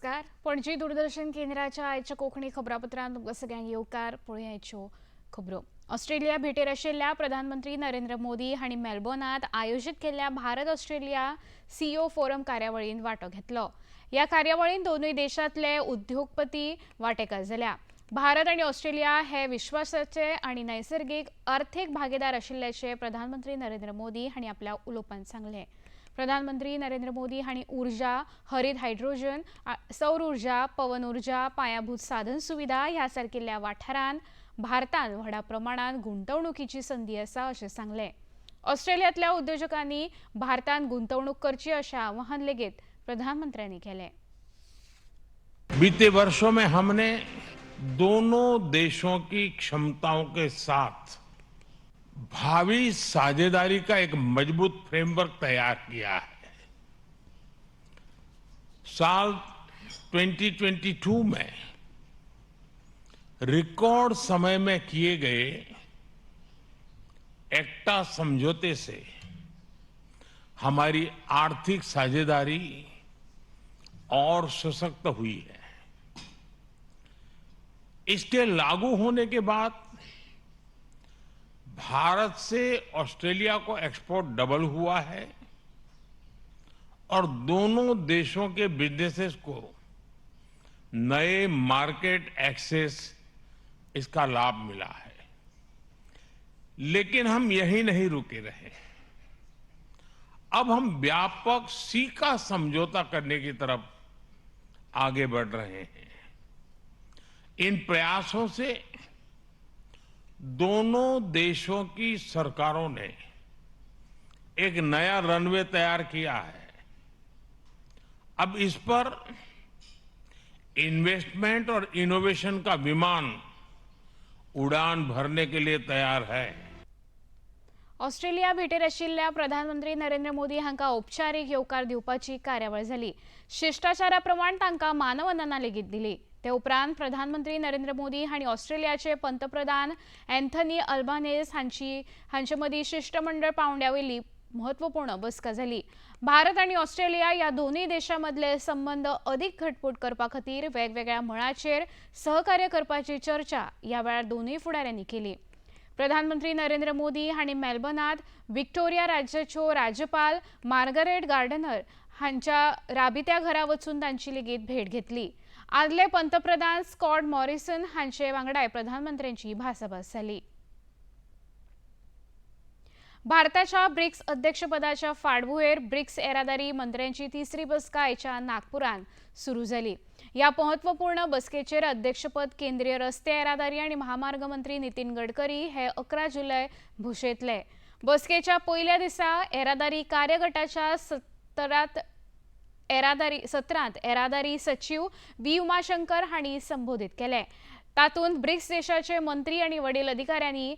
नमस्कार. पणजी दूरदर्शन केंद्राच्या आयच्या कोंकणी खबरापत्रांत तुमकां सगळ्यांक येवकार. पळोवया आयच्यो खबरो. ऑस्ट्रेलिया भेटेर आशिल्ल्या प्रधानमंत्री नरेंद्र मोदी हांणी मेलबर्नांत आयोजीत केल्ल्या भारत ऑस्ट्रेलिया सीईओ फोरम कार्यावळींत वांटो घेतलो. ह्या कार्यावळींत दोनूय देशांतले उद्योगपती वांटेकार जाल्या. भारत आनी ऑस्ट्रेलिया हे विश्वासाचे आनी नैसर्गीक अर्थीक भागीदार आशिल्ल्याचें प्रधानमंत्री नरेंद्र मोदी हांणी आपल्या उलोवपांत सांगलें. प्रधानमंत्री नरेंद्र मोदी हांणी ऊर्जा, हरीत हायड्रोजन, सौर ऊर्जा, पवन ऊर्जा, पायाभूत साधन सुविधा ह्या सारकिल्ल्या वाठारांत भारतान व्हडा प्रमाणात गुंतवणुकीची संदी आसा अशें सांगलें. ऑस्ट्रेलियांतल्या उद्योजकांनी भारतान गुंतवणूक करची अशें आवाहन लेगीत प्रधानमंत्र्यांनी केलें. बीते वर्षों में हमने दोनों देशों की क्षमताओं के साथ भावी साझेदारी का एक मजबूत फ्रेमवर्क तैयार किया है. साल 2022 में रिकॉर्ड समय में किए गए एक्टा समझौते से हमारी आर्थिक साझेदारी और सशक्त हुई है. इसके लागू होने के बाद भारत से ऑस्ट्रेलिया को एक्सपोर्ट डबल हुआ है और दोनों देशों के बिजनेसेस को नए मार्केट एक्सेस इसका लाभ मिला है. लेकिन हम यही नहीं रुके रहे. अब हम व्यापक सीका समझौता करने की तरफ आगे बढ़ रहे हैं. इन प्रयासों से दोनों देशों की सरकारों ने एक नया रनवे तैयार किया है. अब इस पर इन्वेस्टमेंट और इनोवेशन का विमान उड़ान भरने के लिए तैयार है. ऑस्ट्रेलिया भेटेर आशिल्ल्या प्रधानमंत्री नरेंद्र मोदी हांकां औपचारीक येवकार दिवपाची कार्यावळ जाली. शिश्टाचारा प्रमाण तांकां मानवंदना लेगीत दिली. ते उपरांत प्रधानमंत्री नरेंद्र मोदी हांणी ऑस्ट्रेलियाचे पंतप्रधान अँथनी अल्बानेज हांचे मदीं शिश्टमंडळ पावंड्या वयली म्हत्वपूर्ण बसका जाली. भारत आनी ऑस्ट्रेलिया ह्या दोनूय देशां मदले संबंद अदीक घटमूट करपा खातीर वेगवेगळ्या मळाचेर सहकार्य करपाची चर्चा ह्या वेळार दोनूय फुडाऱ्यांनी केली. प्रधानमंत्री नरेंद्र मोदी हांणी मेलबर्नांत विक्टोरिया राज्याच्यो राज्यपाल मार्गरेट गार्डनर हांच्या राबित्या घरा वचून तांची लेगीत भेट घेतली. आदले पंतप्रधान स्कॉट मॉरिसन हांचे वांगडाय प्रधानमंत्र्यांची भासाभास जाली. भारताच्या ब्रिक्स अध्यक्षपदाच्या फाटभुंयेर ब्रिक्स येरादारी मंत्र्यांची तिसरी बसका आयच्या नागपुरांत सुरू जाली. ह्या म्हत्वपूर्ण बसकेचेर अध्यक्षपद केंद्रीय रस्ते येरादारी आनी महामार्ग मंत्री नितीन गडकरी हे 11 जुलय भुशयतले. बसकेच्या पयल्या दिसा येरादारी कार्यगटाच्या सत्रांत येरादारी सचीव व्ही उमाशंकर हांणी संबोधीत केले. तातूंत ब्रिक्स देशाचे मंत्री आनी वडील अधिकाऱ्यांनी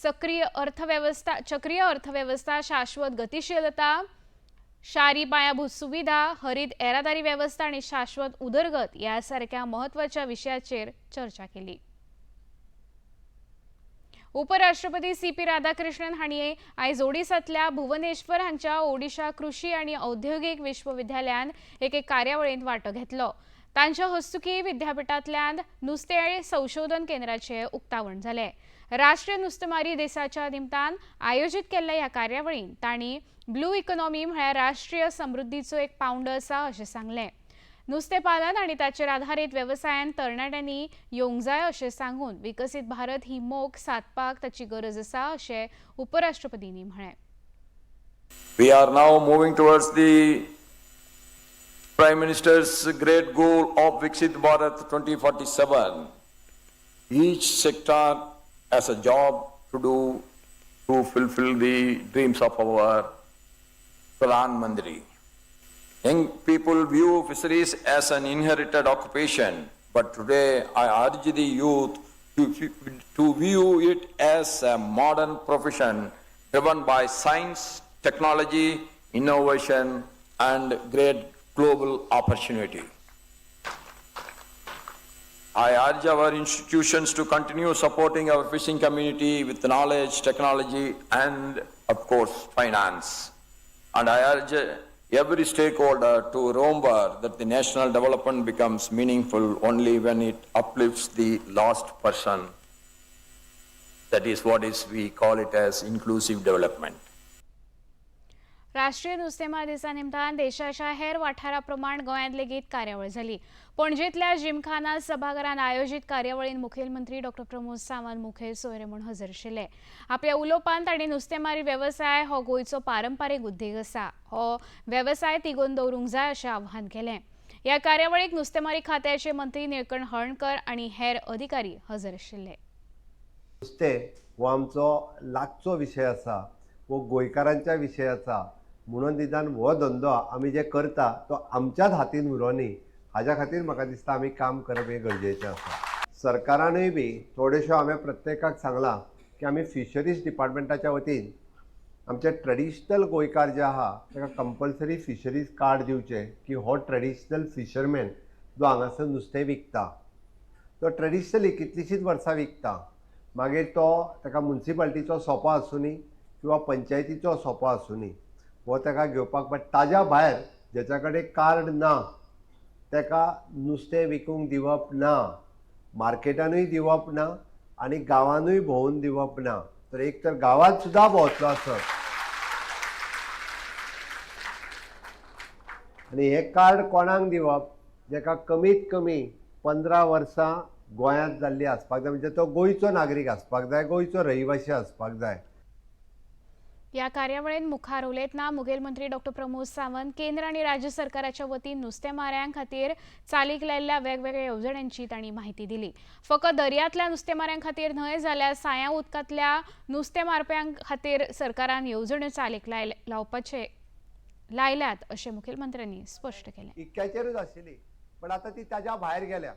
सक्रीय अर्थवेवस्था, चक्रीय अर्थवेवस्था, शाश्वत गतिशीलता, शारी पायाभूत सुविधा, हरीत येरादारी वेवस्था आनी शाश्वत उदरगत ह्या सारक्या म्हत्वाच्या विशयाचेर चर्चा केली. उपराष्ट्रपती सी पी राधाकृष्णन हांणी आयज ओडिसांतल्या भुवनेश्वर हांगच्या ओडिशा कृषी आनी औद्योगीक विश्वविद्यालयान एके कार्यावळींत वांटो घेतलो. तांच्या हस्तुकी विद्यापिठांतल्यान नुस्तें संशोधन केंद्राचें उक्तावण जालें. राष्ट्रीय नुस्तेमारी दिसाच्या निमतान आयोजीत केल्ल्या ह्या कार्यावळींत तांणी ब्लू इकॉनॉमी म्हळ्यार राष्ट्रीय समृद्धीचो एक पावंडो आसा अशें सांगलें. नुस्तें पालन आनी ताचेर आधारीत वेवसायान तरणाट्यांनी येवंक जाय अशें सांगून विकसीत भारत ही मोख सादपाक ताची गरज आसा अशें उपराष्ट्रपतींनी म्हळें. We are now moving towards the Prime Minister's great goal of Viksit Bharat 2047. Each sector has a job to do to fulfill the dreams of our Pradhan Mantri. Young people view fisheries as an inherited occupation, but today I urge the youth to view it as a modern profession driven by science, technology, innovation, and great global opportunity. I urge our institutions to continue supporting our fishing community with knowledge, technology, and of course, finance. And I urge every stakeholder to remember that the national development becomes meaningful only when it uplifts the last person. That is what is we call it as inclusive development. राष्ट्रीय नुस्तेमार दिसा निमतान देशाच्या हेर वाठारा प्रमाण गोंयांत लेगीत कार्यावळ जाली. पणजेंतल्या जिमखाना सभाघरांत आयोजीत कार्यावळींत मुखेलमंत्री डॉ प्रमोद सावंत मुखेल सोयरे म्हूण हजर आशिल्ले. आपल्या उलोवपांत तांणी नुस्तेमारी वेवसाय हो गोंयचो पारंपारीक उद्देग आसा, हो वेवसाय तिगोवन दवरूंक जाय अशें आवाहन केलें. ह्या कार्यावळीक नुस्तेमारी खात्याचे मंत्री निळकंठ हळर्णकर आनी हेर अधिकारी हजर आशिल्ले. नुस्तें हो आमचो लागचो विशय आसा, हो गोंयकारांच्या विशय आसा, म्हणून निदान हो धंदो आमी जे करता तो आमच्याच हातीन उरो न्ही, हाज्या खातीर म्हाका दिसता आमी काम करप हें गरजेचें आसा. सरकारानूय बी थोड्योश्यो हांवें प्रत्येकाक सांगलां की आमी फिशरीज डिपार्टमेंटाच्या वतीन आमचे ट्रेडिशनल गोंयकार जे आहा ताका कंपल्सरी फिशरीज कार्ड दिवचें की हो ट्रेडिशनल फिशरमॅन जो हांगासर नुस्तें विकता तो ट्रेडिशनली कितलींशींच वर्सां विकता, मागीर तो ताका मुन्सिपाल्टीचो सोपो आसुनी किंवा पंचायतीचो सोपो आसुनी, हो ताका घेवपाक. बट ताज्या भायर जेच्या कडेन कार्ड ना ताका नुस्तें विकूंक दिवप ना, मार्केटानूय दिवप ना आनी गांवानूय भोंवून दिवप ना. तर एक तर गांवांत सुद्दां भोंवतलो आसत आनी हें कार्ड कोणाक दिवप, जेका कमीत कमी 15 वर्सां गोंयांत जाल्ली आसपाक जाय, म्हणजे तो गोंयचो नागरीक आसपाक जाय, गोंयचो रहिवासी आसपाक जाय. ह्या कार्यावळींत मुखार उलयतना मुखेलमंत्री डॉ प्रमोद सावंत केंद्र आनी राज्य सरकाराच्या वतीन नुस्तेमाऱ्यां खातीर चालीक लायिल्ल्या वेगवेगळ्या येवजण्यांची तांणी म्हायती दिली. फकत दर्यांतल्या नुस्तेमाऱ्यां खातीर न्हय जाल्यार साया उदकांतल्या नुस्तेमारप्यां खातीर सरकारान येवजण्यो चालीक लावपाचे लायल्यात अशें मुखेलमंत्र्यांनी स्पश्ट केलें. इक्क्याचेरूच आशिल्ली, पण आतां ती ताज्या भायर गेल्या.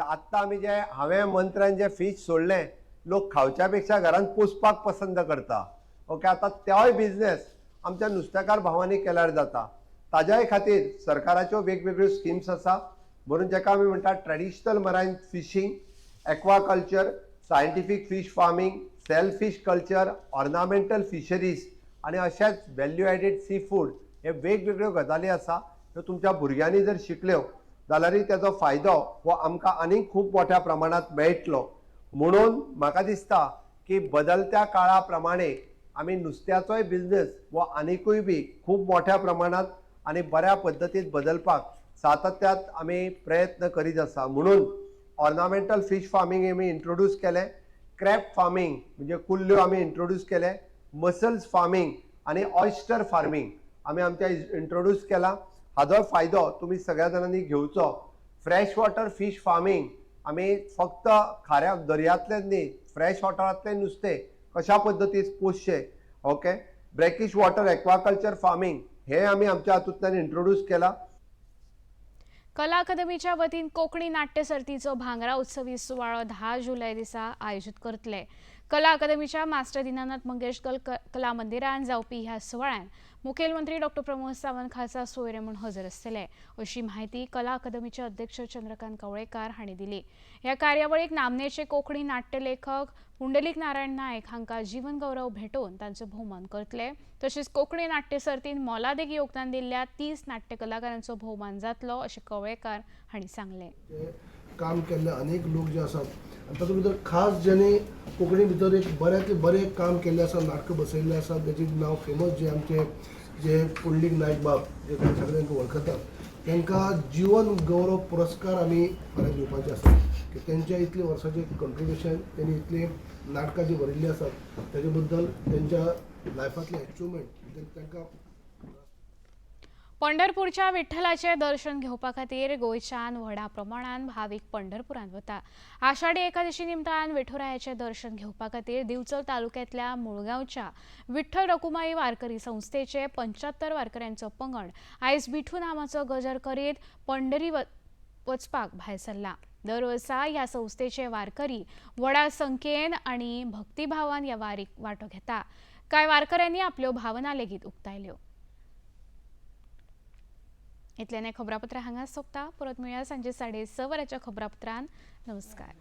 आत्तां आमी जे हांवें मंत्र्यान जे फीश सोडलें, लोक खावच्या पेक्षा घरान पोसपाक पसंत करता. ओके, आतां तोय बिजनेस आमच्या नुस्तेकार भावांनी केल्यार जाता. ताज्याय खातीर सरकाराच्यो वेगवेगळ्यो स्किम्स आसा, म्हणून जेका आमी म्हणटा traditional marine fishing, aquaculture, scientific fish farming, shell fish culture, ornamental fisheries आनी अशेंच व्हॅल्यू एडेड सी फूड, हे वेगवेगळ्यो गजाली आसा ह्यो तुमच्या भुरग्यांनी जर शिकल्यो जाल्यारय तेजो फायदो हो आमकां आनीक खूब मोठ्या प्रमाणांत मेळटलो. म्हणून म्हाका दिसता की बदलत्या काळा प्रमाणे आमी नुस्त्याचोय बिजनेस हो आनिकूय बी खूब मोठ्या प्रमाणांत आनी बऱ्या पद्दतीन बदलपाक सातत्यात आमी प्रयत्न करीत आसा. म्हणून ऑर्नामेंटल फीश फार्मींग आमी इंट्रोड्यूस केलें, क्रॅब फार्मींग म्हणजे कुल्ल्यो आमी इंट्रोड्यूस केले, मसल्स फार्मींग आनी ऑयस्टर फार्मींग आमी आमच्या इंट्रोड्यूस केला. हाजो फायदो तुमी सगळ्या जाणांनी घेवचो. फ्रेश वॉटर फीश फार्मींग आमी फक्त खाऱ्या दर्यांतलें न्ही, फ्रेश वॉटरांतलें नुस्तें कशा पद्दतीन पोसचें, okay, brackish water aquaculture farming हें आमी आमच्या हातूंतल्यान इंट्रोड्यूस केलां. कला अकादमीच्या वतीन कोंकणी नाट्य सर्तीचो भांगरा उत्सवी सुवाळो 10 जुलय दिसा आयोजीत करतले. कला अकादमीच्या मास्टर दीनानाथ मंगेशकर कला मंदिरान जावपी ह्या सुवाळ्यान मुखेलमंत्री डॉ प्रमोद सावंत खासा सोयरे म्हूण हजर आसतले अशी म्हायती कला अकादमीचे अध्यक्ष चंद्रकांत कवळेकार हांणी दिली. ह्या कार्यावळीक नामनेचे कोंकणी नाट्य लेखक पुंडलीक नारायण नायक हांकां जीवन गौरव भेटोवन तांचो भोवमान करतले. तशेंच कोंकणी नाट्य सर्तीन मोलादीक योगदान दिल्ल्या 30 नाट्य कलाकारांचो भोवमान जातलो अशें कवळेकार हांणी सांगलें. काम केल्ले अनेक लोक जे आसात आनी तातूंत भितर खास ज्यांनी कोंकणी भितर एक बऱ्यांतलें बरें काम केल्लें आसा, नाटकां बसयल्लीं आसात, ताचें नांव फेमस जे आमचे जे पुंडलीक नायक बाब जे सगळ्यांक वळखतात तांकां जीवन गौरव पुरस्कार आमी फाल्यां दिवपाचे आसात की तेंच्या इतले वर्साचें कंट्रिब्युशन, तेणी इतलीं नाटकां जीं बरयल्लीं आसात ताजे बद्दल तेंच्या लायफांतलें एचिवमेंट तांकां. पंढरपूरच्या विठ्ठलाचें दर्शन घेवपा खातीर गोंयच्यान व्हडा प्रमाणान भावीक पंढरपुरांत वता. आषाढी एकादशी निमतान विठुरायाचें दर्शन घेवपा खातीर दिवचल तालुक्यांतल्या मुळगांवच्या विठ्ठल रखुमाई वारकरी संस्थेचे 75 वारकऱ्यांचो पंगड आयज विठू नामाचो गजर करीत पंढरी वचपाक भायर सरला. दर वर्सा ह्या संस्थेचे वारकरी व्हडा संख्येन आनी भक्तिभावान ह्या वारीक वांटो घेता. कांय वारकऱ्यांनी आपल्यो भावना लेगीत उक्तायल्यो. इतल्यान खबरापत्र हांगा सोंपता. परत मेळया सांजे 6:30 वरांच्या खबरापत्रान. नमस्कार.